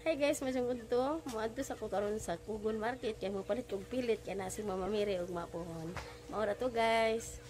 Hi guys, masyong udto. Moadto sa ko karon sa Kugon Market kay mopalit kog pilit kay na si Mama Mary ug mapuhon. Mao ra to, guys.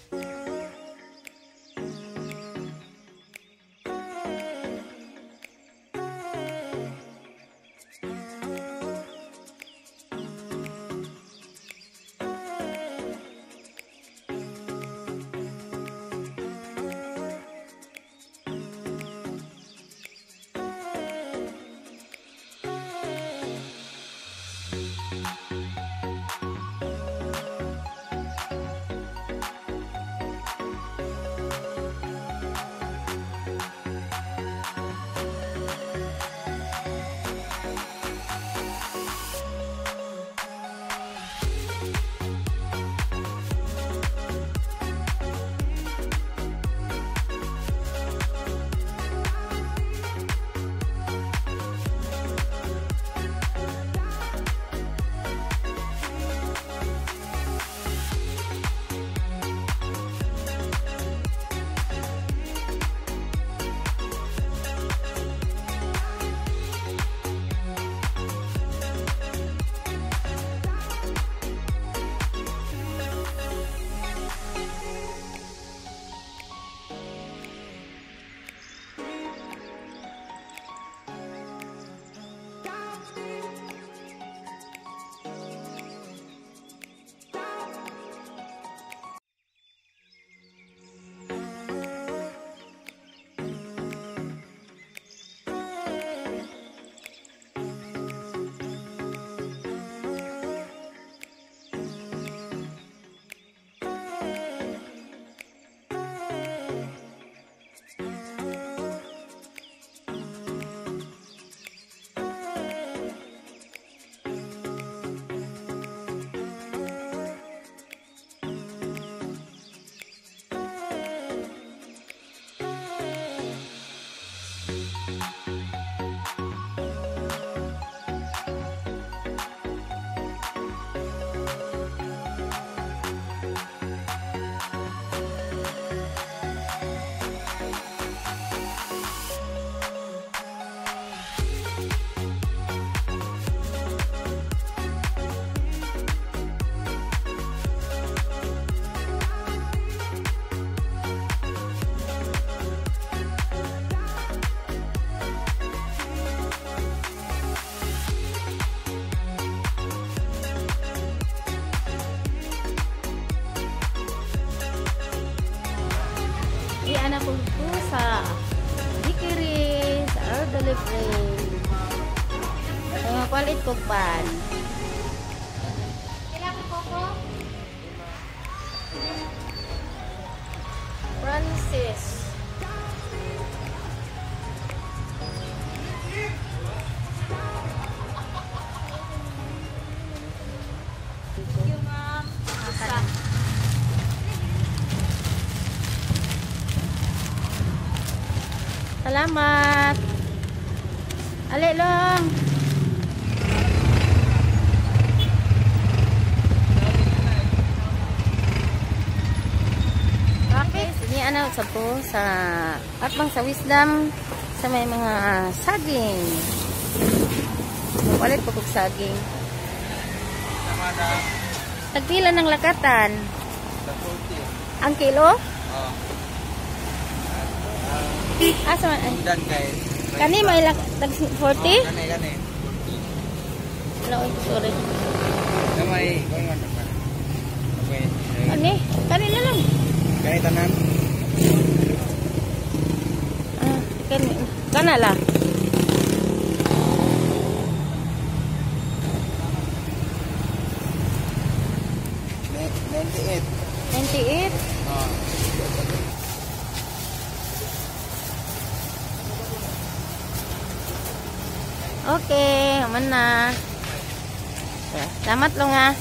Iana po ko sa bakery, sa Elderly Friend. Ay, mapalit kog pan. Kailangan ko ko? Francis. Thank you, ma'am. Salamat. Ali lang. Okay, ini ano sa po sa atbang sa Wisdom sa may mga saging. Palit po kog saging. Tagpila ng lakatan? Ang kilo? Oo. Asa man? Undan kay. Kani may tag 40? Oh, kani kani. No, sorry. May kuan man. Okay. Kani, kani na lang. Kani tanan. Ah, kani kana la. Ne 98. 98? Oh. Okay, human na. Salamat lang ah.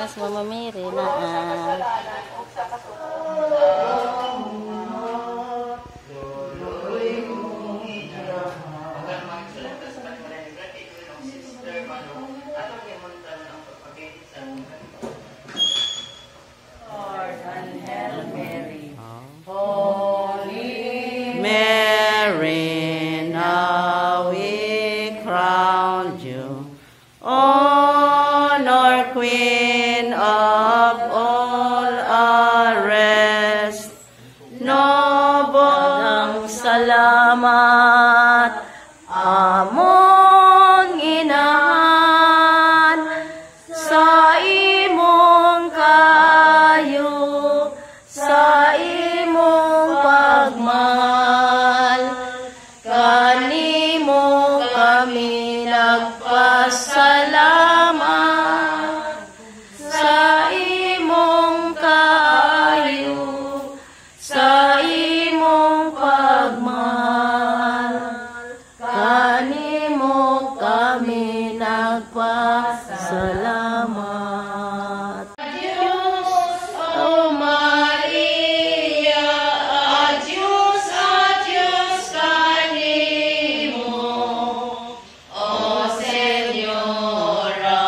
Na si Mama Mary na. Ah. Mary, now we crown you, honor Queen of all our rest. Noble salamat, among inahan, sa imong kaayo, sa imong pagmahal. Kanimo kami nagpasalamat sa imong kaayo, sa imong pagmahal. Kanimo kami nagpasalamat. Diyos, O Maria, adios, adios kanimo, O Senyora,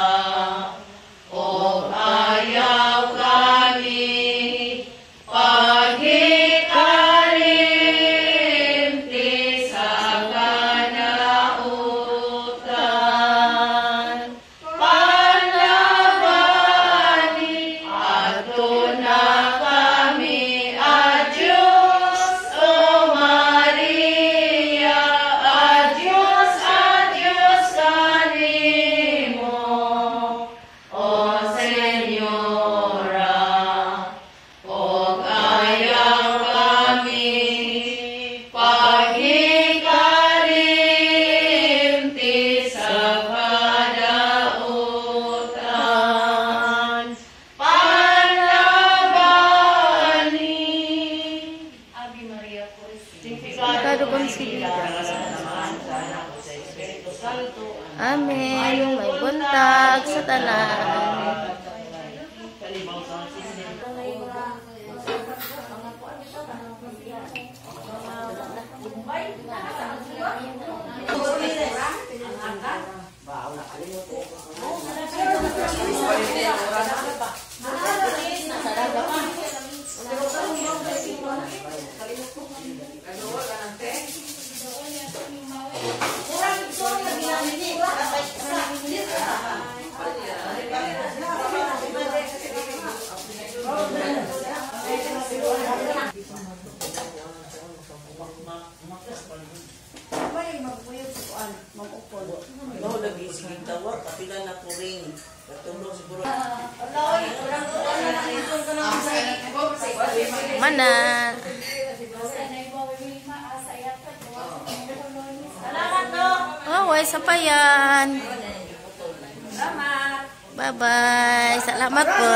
o ayaw kami, paghikalimti sa kanautan. Panlabani, adto na kami, adios, O Maria, adios, adios kanimo, O Senyora, og ayaw kami, paghikalimti sa kadautan. Panlabani. Ricardo Consilida. Amen. May buntag sa tanan. No, lagi sige tawag, kapila na ko ring. Katulog siguro. Mana. Oh, way sa payan. Bye-bye. Salamat po.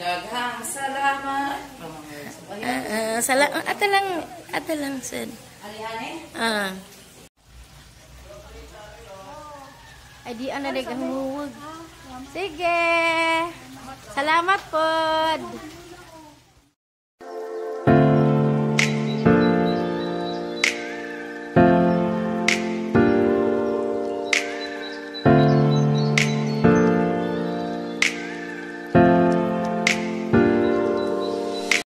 Daghang salamat. Ah, ata lang, sir. Ah. Ay, di ana dek ang huwag. Sige. Salamat po.